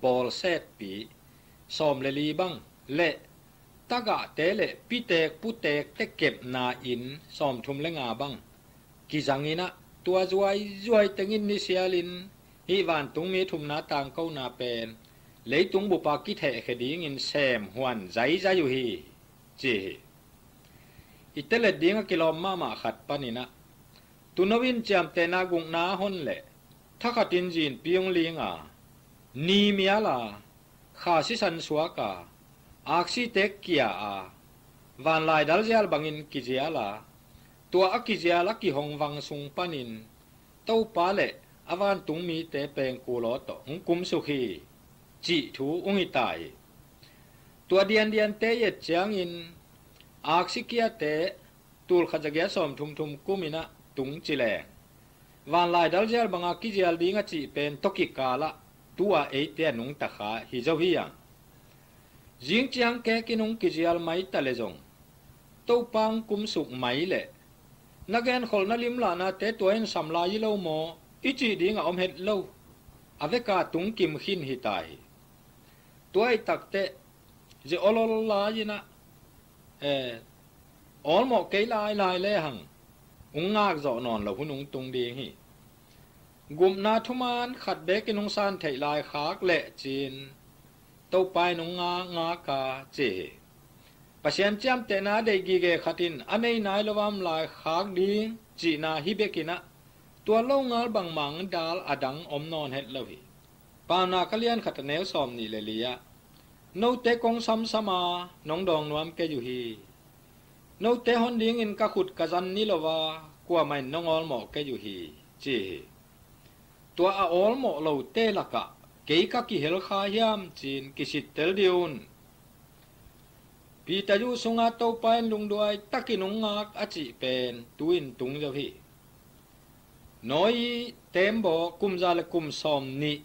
bawlsetpi sawm le li bang le tagahte le pitek putekte kepna inn sawm thum le nga bang kizang in ah, tua zuaizuai tengin nisialin hih vantungmi thumna tangkona pen leitung bupa kithehkhia dingin sem huan zaizai uh hi, ci hi. I telet ding a kilawm mahmah khat panin ah, tuuno in ciamtehna gukna hon le thakhatin zinpi hong ling a, ni mial a, kha sisan suak a, aksite kia a, vanlai dalzial bangin kizial a, tua a kizial a kihong vang sung panin Topa le a vantungmite pengkul aw tawh hong kumsuk hi, cih thu hong hi ta hi. Tua diandiante i et ciangin aksi kiate tul khat za giat sawm thum thum kum in ah tung ci leng, vanlai dalzial banga kizial ding a cih pen tawh kikal ah tu-a eite a nungta kha hi zo hi ang. Zing ciang kekin hong kizial mai ta le zong, Topa hong kumsuk mai leh, na genkholhna limlahnate tua in sam lai hi lo maw i cih ding a om het lo, a veka tung kim khin hi ta hi. Tua ahih takteh, zia awlol lai in ah, eh, awlmawh kei lailai lehang hong ngak zawh nawn lo hun hong tung ding hi. Gupna thuman khat bekin hong san theih lai khak leh cin Topa in hong ngak ngak a ci hi. Pasian ciamtehna deih gige khat in a nei nai lo a om lai khak ding cihna hi bekin ah, tua longal bangmah hong dal a dang om nawn het lo hi. Paunak a lian khat a neu sawm nih le li ah, note kong samsam a nong dawng nuam kei uh hi. Note hon dingin ka khut ka zan ni lo a, kuamah in nong awlmawh kei uh hi, ci hi. Tua a awlmawh lote lakah kei ka kihel kha hiam ci-in kisittel dih un. Peter Yu sunga Topa in lungduai takin hong ngak a cih pen tu-in tung zo hi. Noah teembaw kum za le kum sawm nih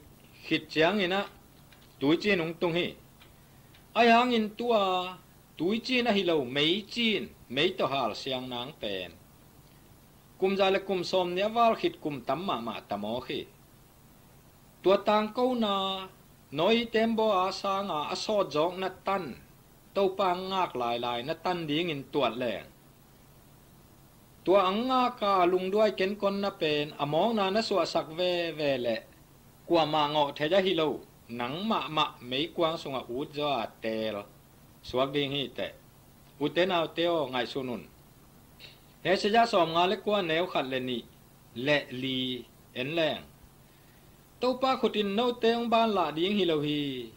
khit ciangin ah tuicin hong tung hi. Ahi hangin tua tuicin ahi lo meicin, mei tawh halsiang nang pen kum za le kum sawm nih a val khit kum tam mahmah ta mawk hi. Tua tangkona Noah teembaw a sanga a sawtzawkna tan, Topa ang ngak lailai na tan dingin tuat leng, tua ang ngaka lungduai kenkonna pen a mawkna na suahsak veve leh kuamah ngawh thei ahi lo, nang mahmah meikuang sungah utzaw a teel suak ding hi teh. Ute naute aw, ngaihsun un. Hesaya sawmnga le kua neu khat le nih le li en leng, Topa khut in note hong banlah ding hi lo hi.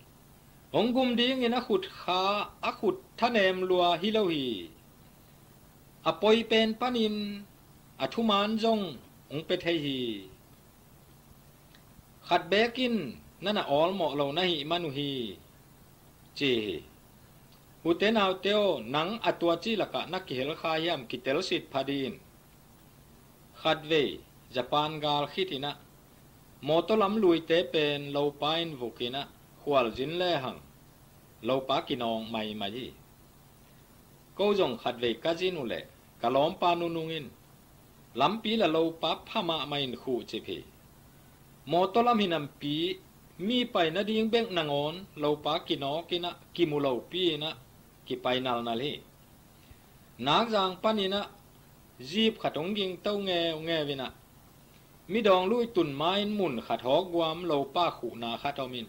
Hong gum dingin a khut kha, a khut thanem lua hi lo hi. A poi pen panin a thuman zong hong pia thei hi. Khat beek in na na awlmawh lo na hih man uh hi, ci hi. Ute naute aw, nang a tua cih lakah na kihel kha hiam, kitelsit pha dih in. Khatvei Japan gal khit in ah mawtaw lam luite pen lopa in vuk in ah khualzin lehang lopa kinawng maimai hi. Ko zong khatvei ka zin uh leh ka lawmpa nunung in lampi la lopa pha mahmah in khuhcip hi. Mawtaw lam hi nampi, mi pai nading bek nangawn lopa kinawk in ah kimu lopi in ah kipai nalnal hi. Nakzang panin ah jeep khat hong gingto ngeungeu in ah midawng lui tun ma-in mun khat hawkguam lopa khuhna khat om in,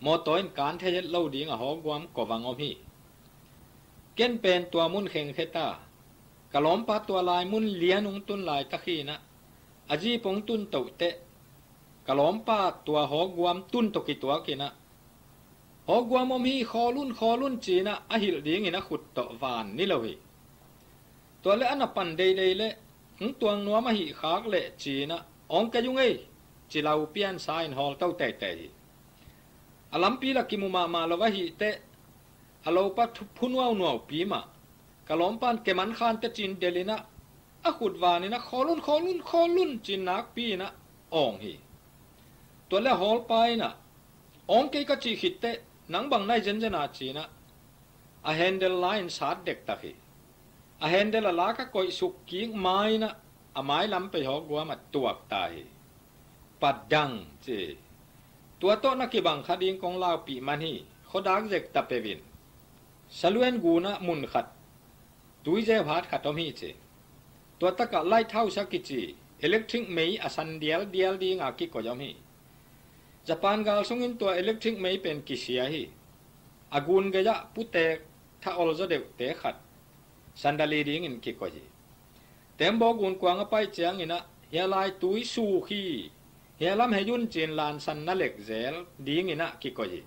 mawtaw in kan thei het lo ding a hawkguam kovang om hi. Ken pen tua mun khengkhe ta, ka lawmpa tua lai mun lian hong tun laitak hi in ah a jeep hong tun toh teh ka lawmpa tua hawkguam tun tawh kituak in ah, hawkguam om hi, khawl un, khawl un ci in ah a hilh dingin a khut tawh van ni lo hi. Tua le a na pan deidei leh hong tuang nuam ahih khak leh ci in ah awng kei ung ei, ci lau piansa in hawlto teitei hi. A lampi la kimu mahmah lo ahih teh a lopa phunuaunuaupi mah, ka lawmpan keman khan teh ci in delh in ah a khut van in ah khawl un, khawl un, khawl un ci in nakpi in ah awng hi. Tua le a hawlpa in ah awng kei ka cih khit teh nang bang na hi zenzen a ci in ah a handle la in sat dektak hi. A handle a lak a koihsuk kik ma in ah a mailam pei hawkguam a tuak ta hi. Padang ci hi. Tua tawh na kibang kha ding kong laupih man hi. Khuadak zek ta peuh in. Saluen gun ah mun khat tuizeu hat khat om hi ci. Tua takah lighthouse a kici electric mei a san dialdial dinga kikoih om hi. Japan gal sungin tua electric mei pen kisia hi. A gun gei-ah putek tha olzaw deuhte khat sandali dingin kikoih hi. Tembaw gun kuang a pai ciangin ah hia lai tui suk hi, hia lam hei un ci in lansan na lek zel dingin ah kikoih hi.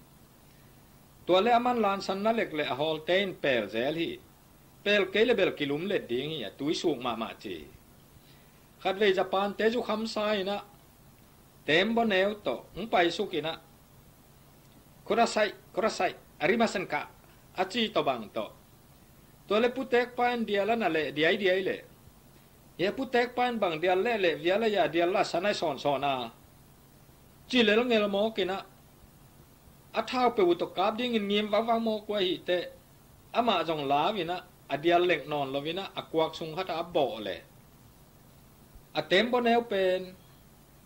Tua le a man lansan na lek leh a hawlte in pel zel hi. Pel kei le bel kilum let ding hi, a tui suk mahmah ci hi. Khatvei Japan-te zukhamsa in ah tembaw neu tawh hong paisuk in ah, "Kudasai, kudasai, arimasen ka," a ci tawh bang tawh. Tua le putekpa in dial a na leh diaidiai leh, "Hia putekpa in bang dial lehleh vial a ia dial la san ai sawnsawn a," ci lelngel mawk in ah, a thau peuh uh tawh kap dingin ngim vakvak mawk uh ahih teh amah zong lau in ah a dial lek nawn lo in ah a kuak sung khat ah a bawh leh a tembaw neu pen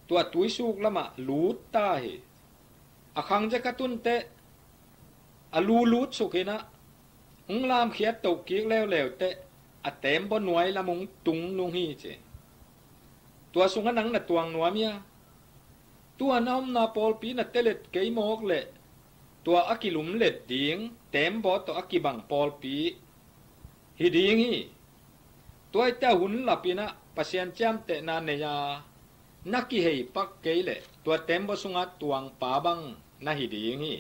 tua tuisuk lamah lut ta hi. A khang zek a tun teh a lu lutsuk in ah hong lamkhiat toh kik leuleu teh a tembaw nuai lam hong tung nung hi ci. Tua sungah nang na tuang nuam hia? Tua na omna pawlpi na telet kei mawk leh tua a kilumlet ding tembaw tawh a kibang pawlpi hi ding hi. Tua hi teh a hun lap in ah Pasian ciamtehna nei a na kihei pak kei leh tua tembaw sungah tuangpa bang na hi ding hi.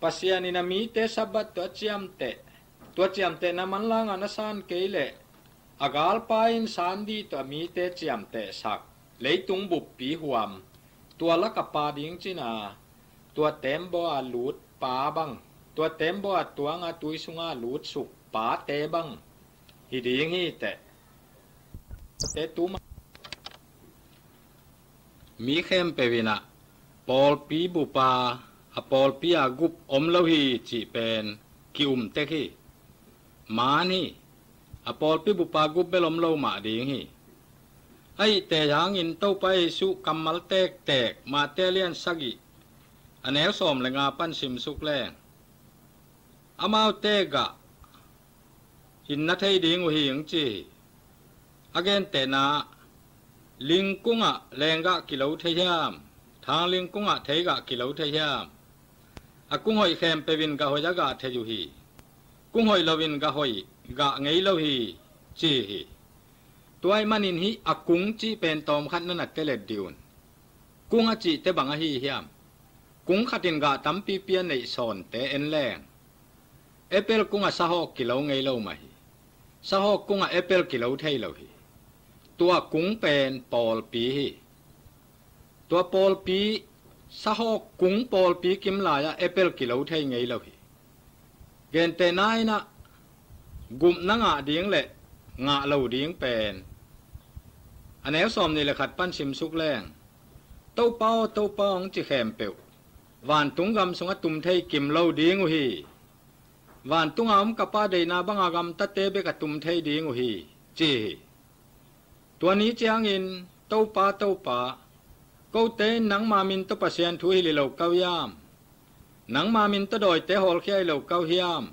Pasian in a mite Sabbath tawh a ciamteh, tua ciamtehna manlanga na san kei leh A galpa in sandih tawh a mite ciamtehsak, leitung buppi huam, tua lak a pa ding cina, tua tembaw a lut pa bang, tua tembaw a tuang a tui sunga lutsuk pate bang hi ding hi teh. Te tuma mi khempeuh in ah pawlpi bupa, a pawlpi a gup om lo hi cih pen ki-um tek hi. Maan hi, a pawlpi bupa gup bel om lo mah ding hi. Ahih teh hangin Topa Jesuh kammal tektek Mate lian sagih, a neu sawm le nga pan simsuk leng, amaute gah in na thei ding uh hi hong ci hi. A gentehna, lingkungah lenggah kilo thei hiam? Thang lingkungah theigah kilo thei hiam? A kung hoih khempeuh in gah hoih a gah thei uh hi. Kung hoih lo in gah hoih gah ngei lo hi, ci hi. Tua ahih manin hih a kung cih pen tawmkhat na na telet dih un. Kung a cihte bang ahi hiam? Kung khat in gah tampipi a neih sawnte en leng, apple kungah sahawk kilo ngei lo mah hi. Sahawk kungah apple kilo thei lo hi. Tua kung pen pawlpi hi. Tua pawlpi, sahawk kung pawlpi kim lai-ah apple kilo thei ngei lo hi. Gentehna in ah gupna ngah ding le ngah lo ding pen, a neu sawm nih le khat pan simsuk leng, Topa aw, Topa aw, hong ci khempeuh vantung gam sungah tum thei kim lo ding uh hi. Vantunga om ka Pa deihna banga gamtate bek a tum thei ding uh hi, ci hi. Tua ni ciangin, Topa, Topa, kote in nangma min tawh Pasian thu hilh hi lo kau hiam? Nangma min tawh dawite hawlkhia hi lo kau hiam?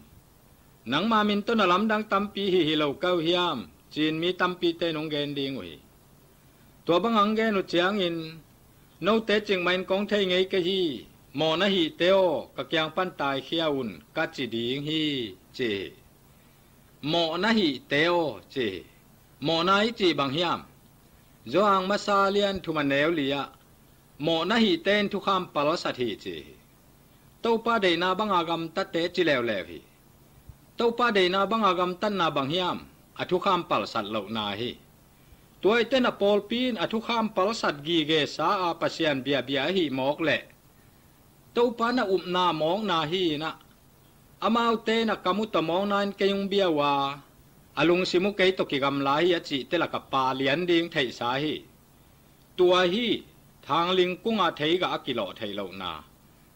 Nangma min tawh na lamdang tampi hih hi lo kau hiam? Ci-in mi tampite in hong gen ding uh hi. Tua bang hong gen uh ciangin, note cikmah in kong thei ngei kei hi. Mawhna hihte aw, ka kiang pan taikhia un, ka ci ding hi, ci hi. Mawhna hihte aw, ci hi. Mawhna i cih bang hiam? Johan masa lian thum a neu li-ah, mawhna hihte in thukham palsat hi, ci hi. Topa deihna banga gamtate ci leuleu hi. Topa deihna banga gamtatna bang hiam? A thukham palsat lohna hi. Tua ahih teh na pawlpi in a thukham palsat gigesa a Pasian biabia ahih mawk leh, Topa na upna mawkna hi in ah, amaute in a kam uh tawh mawkna in kei hong bia uh a, a lungsim uh kei tawh kigamla hi a cihte lak a Pa lian ding theihsa hi. Tua hi, thangling kungah theigah a kilawh theih lohna,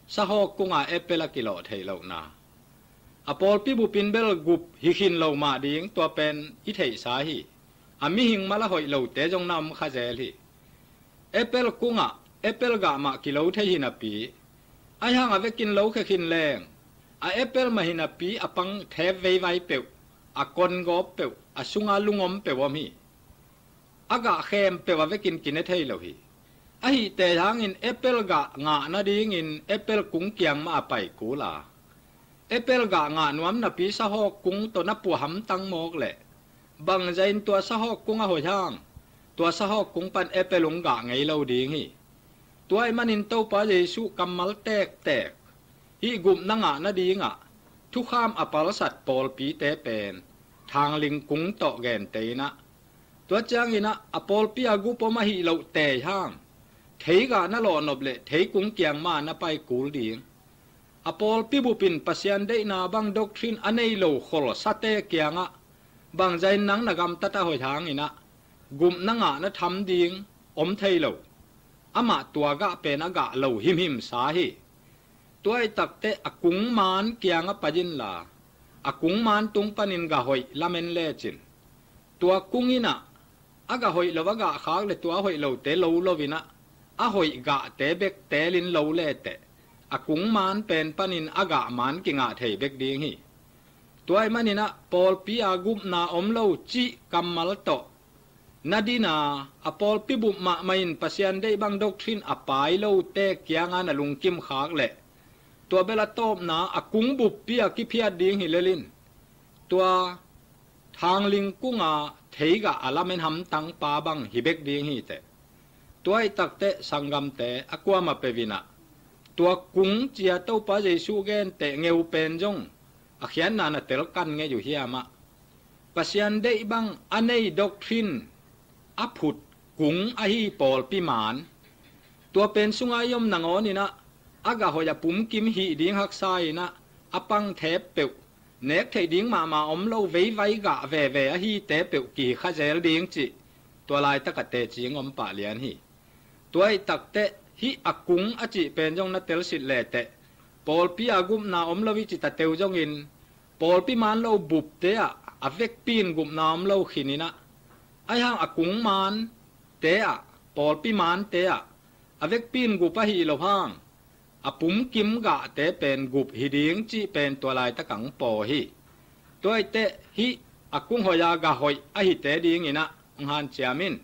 sahawk kungah apple a kilawh theih lohna. A pawlpi bupin bel gup hi khin lo mah ding, tua pen i theihsa hi. A mihing mal a hoih lote zong na om kha zel hi. Apple kungah apple gah mah kilo thei hi napi, ahi hang a vekin lo khia khin leng, a apple mah hi napi a pang thep veivai peuh, a kon gawp peuh, a sunga lungom peuh om hi. A gah khempeuh a vekin kine thei lo hi. Ahih teh hangin apple gah ngah nadingin apple kung kiang mah a pai kul a, apple gah ngah nuam napi sahawk kung tawh na puah hamtang mawk leh, bangzah in tua sahawk kung a hoih hang, tua sahawk kung pan apple hong gah ngei lo ding hi. Tua ahih manin Topa Jesuh kammal tektek, hih gupna ngah nadingah thukham a palsat pawlpite pen thangling kung tawh gente in ah, tua ciangin ah a pawlpi a gup om ahih loh tei hang, theigah na lawhnop leh theikung kiang mah na pai kul ding. A pawlpi bupin Pasian deihna bang doctrine a nei lo kholsate kiangah, bangzah in nang na gamtat a hoih hangin ah gupna ngah na tham ding om thei lo. Amah tua gah pen a gah lo himhim sa hi. Tua ahih takteh a kung maan kiangah pai inla, a kung maan tung panin gah hoih lamen lecin, tua kung in ah a gah hoih lo a gah khak leh tua a hoih lote lo lo in ah, a hoih gahte bek teelin lo leteh, a kung maan pen panin a gah maan kingah thei bek ding hi. Tua ahih manin ah pawlpi a gupna om lo cih kammal tawh na din a, a pawlpi bup mahmah in Pasian deih bang doctrine a pai lote kianga na lungkim khak leh, tua bel a tawpna a kung buppi a kiphiat ding hi lel in, tua thangling kunga theigah a lamen hamtang pa bang hi bek ding hi teh. Tua ahih takteh sanggamte, a kuamah peuh in ah tua kung ci-a Topa Jesuh genteh ngeu pen zong a khiatna na telkan ngei uh hiam ah? Pasian deih bang a nei doctrine a phut kung ahi pawlpi maan. Tua pen sunga i om nangawninah a gah hoih a pumkim hih ding haksa inah a pang thep peuh, nek theih ding mahmah om lo veivai gah veve ahite peuh kikha zel ding cih tua laitakah tecing om pah lian hi. Tua ih takteh hih a kung a cih pen zong na telsit leteh pawlpi a gupna om lo ih cih tateu zongin pawlpi maan lo bupte ah a vekpi in gupna om lo khininah ahi hang a kung maante ah, pawlpi maante ah a vekpi in gup ahi lo hang a pumkim gahte pen gup hi ding cih pen tua laitakah hong paw hi. Tua ih teh hih a kung hoih a gah hoih ahite dinginah hong hanciam in.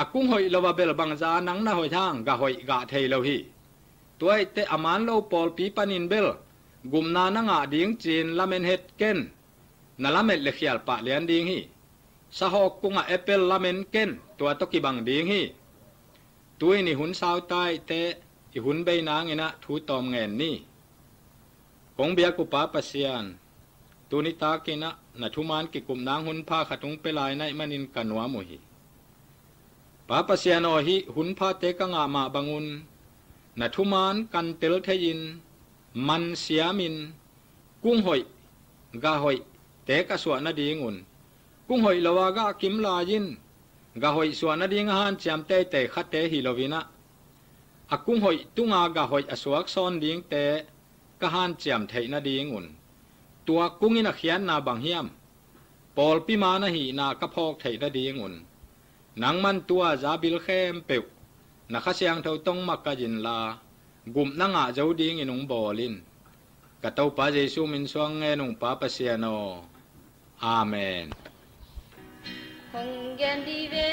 A kung hoih lo a bel bangza nang na hoih hang gah hoih gah thei lo hi. Tua ih teh a maan lo pawlpi panin bel gupna na ngah ding ci-in lamen het ken. Na lamet le khial pah lian ding hi. Sahawk kungah apple lamen ken, tua tawh kibang ding hi. Tu-in i hun sauta ih teh i hun bei nanginah thu tawm ngen ni. Kong biak uh Pa Pasian, tuni takinah na thumaan kikup nang hun pha khat hong pia lai naih manin ka nuam uh hi. Pa Pasian aw, hih hun phate ka ngah mah bangun na thumaan kan tel thei-in man siamin kung hoih gah hoihte ka suah nadingun, kung hoih lo a gah kim lai-in gah hoih suah nading a hanciam teitei khate hi loinah a kung hoih tunga gah hoih a suak sawn dingte ka hanciam theih nadingun, tua kungin a khiatna bang hiam? Pawlpi maan ahihna ka phawk theih nadingun nangman tua zabil khempeuh na Kha Siangtho tawh makaih inla gupna ngah zo dingin hong bawl in. Ka Topa Jesu min suang ngen ung Pa Pasian aw. Amen. Hong gen dih ve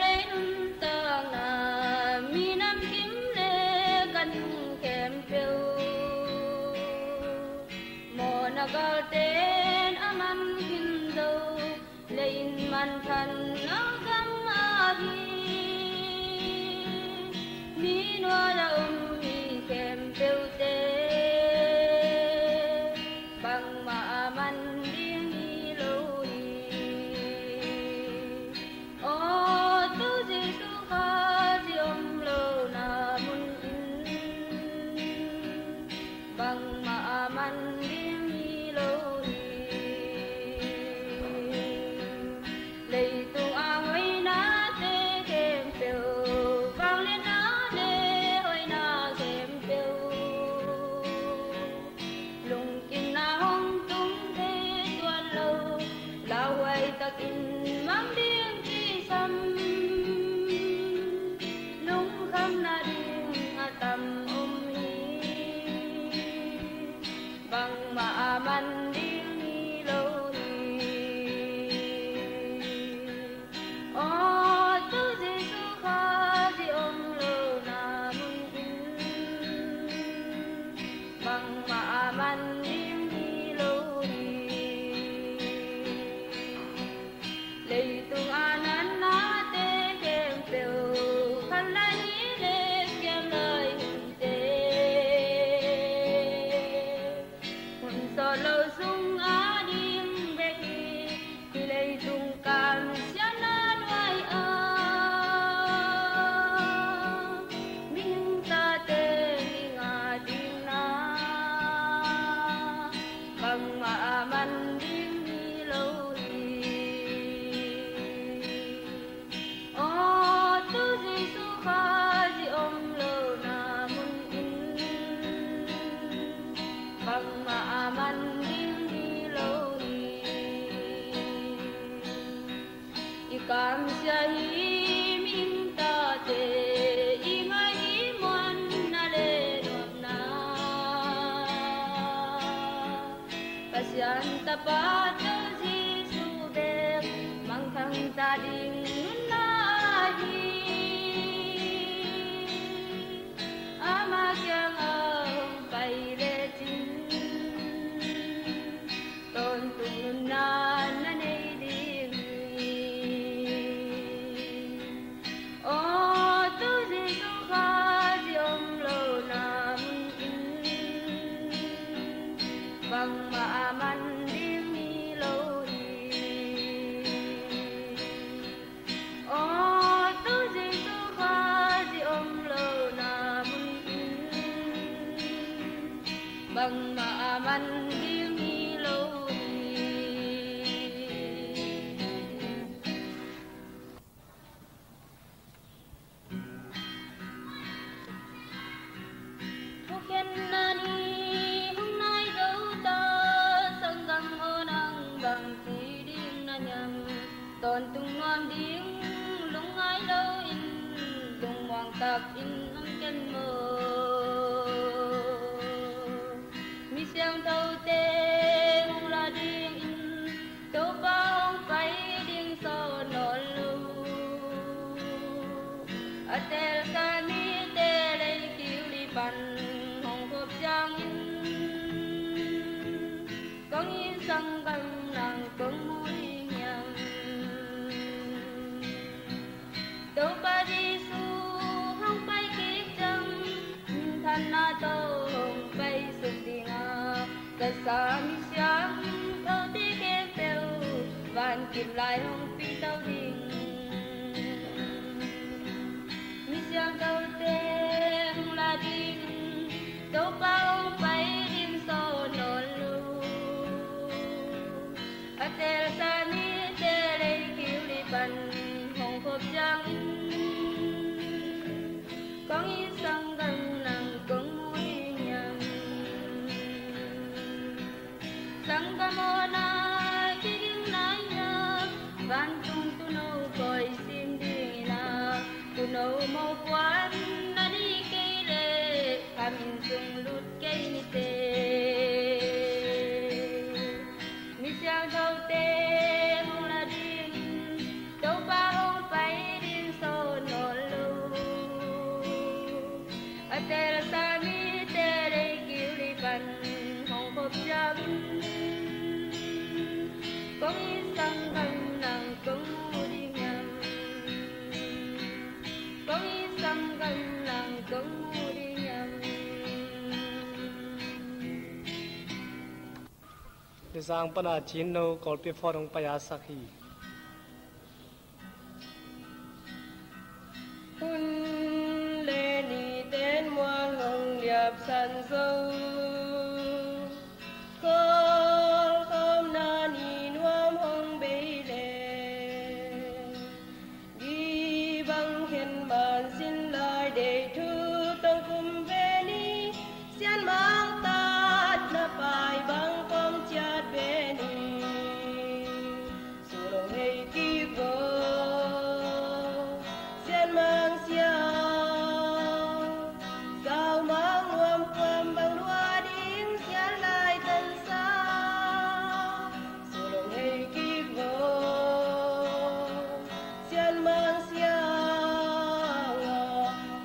lei nuntakna, minam kim le kan nung khempeuh. Mawhna galten a man khin zo, leiin manthan a gam ah hi. Mi nuai a um mi khempeuhte bangmah a man ding hi lo hi. Aw Topa Jesu Khazih om lona mun in bangmah a man ding hi lo hi. Leitung a hoihnate khempeuh, vangliatna le hoihna khempeuh, lungkimna hong tung thei tuan lo, lauhuai takin mang ding kisam, lungkhamna ding a tam om hi. Bangmah a man ding hi lo hi. Aw Topa Jesu Khazih om lona mun in bangmah a man ding hi lo hi. Leitung a natnate khempeuh khan lai hi le kiam lai hunte, hun sawt lo sung a ding bek hi. Hih leitung kamsiatna nuai-a mihing tate mihing a dingna bangmah a man ding hi lo hi. Aw Topa Jesu Khazih om lona mun in bangmah a man ding hi lo hi. I kamsia hi mihing tate, i ngai hi muanna le nuamna, Pasian Tapa Topa Jesu bek mangthang ta ding nunna hi. Ama kiangah hong pai lecin tawntung nunna na nei ding hi. Aw Topa Jesu Khazih om lona mun in bangmah a man ding hi lo hi. Bangmah a man ding hi lo hi. Thukhenna ni hong nai zo ta, sanggam aw nang bang ci ding na hiam? Tawntung nuam ding lungngai lo in, lungmuang takin om ken maw? Mi siangthote hong la dingin Topa hong pai ding sawn nawn lo. A teelsa mite lei kiu li pan hong khop ciangin, kong it sanggam nang kong mu ding hiam? Topa Jesu hong pai kik ciang, minthanna tawh hong pai suk ding a, ka sa mi siangthote khempeuh vankip lai hong pito ding. Mi siangthote hong la ding, Topa hong pai ding sawn nawn lo. A teelsa mite lei kiu li pan hong khop ciangin, kong it sanggam nang kong mu ding hiam? Sanggam aw, na kiging lai na, vantung tuuno koi sim ding hi na, tuuno mopuan na nei kei leh, a min sung lut kei ni teh. Mi siangthote hong la ding, Topa hong pai ding sawn nawn lo. A teelsa mite lei kiu li pan hong khop ciangin, kong it sanggam nang kong mu ding hiam? Kong it sanggam nang kong mu ding hiam? Lezang pana Cin No Kawlpi Phawt hong pai a sak hi. Hun le ni ten mual hong liapsan zo, Kawl khawmna ni nuam hong bei le, gibang khen man sin lai dei thu tong kum ve ni, Sian Mang tat na pai bang kong ciat ve ni, Sulong hei kik vo, Sian Mang Siau. Sau Mang nuam kuam bang lua ding Sian lai tansa, Sulong hei kik vo, Sian Mang Siau.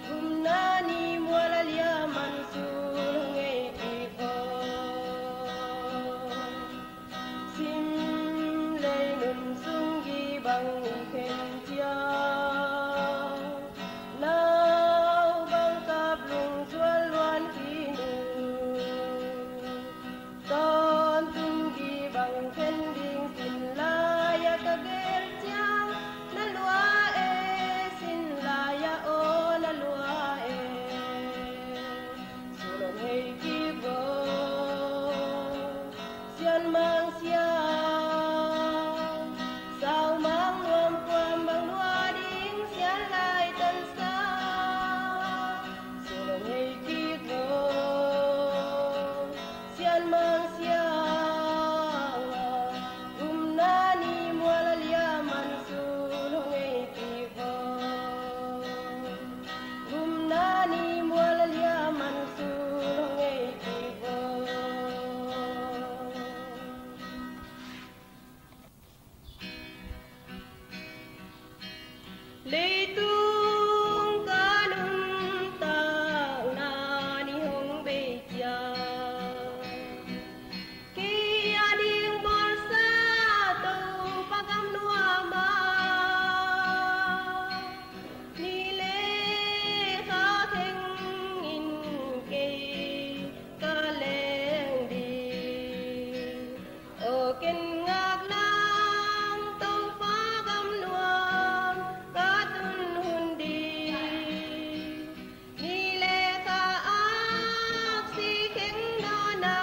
Gumna ni mual a lia man Sulong hei kik vo. Sim lei nun sung gibang khen ciang, nau bang kap lung cuan luan khin uh. Tawntung gibang khen ding sin lai-ah ka gel ciang, na lua e, sin lai-ah aw na lua e. Sulong hei kik vo, Sian Mang Siau. Sau Mang nuam kuam bang lua ding Sian lai tansa, Sulong hei kik vo, Sian Mang Siau. Gumna ni mual a lia man Sulong hei kik vo. Gumna ni mual a lia man Sulong hei kik vo. Leitung ka nuntakna ni hong bei ciang, kei a ding bawlsa Topa gam nuam ah, ni le kha khengin kei ka leng ding. Aw ken ngak nang, Topa gam nuam ka tun hun ding. Ni le kha aksi kheng nawn a,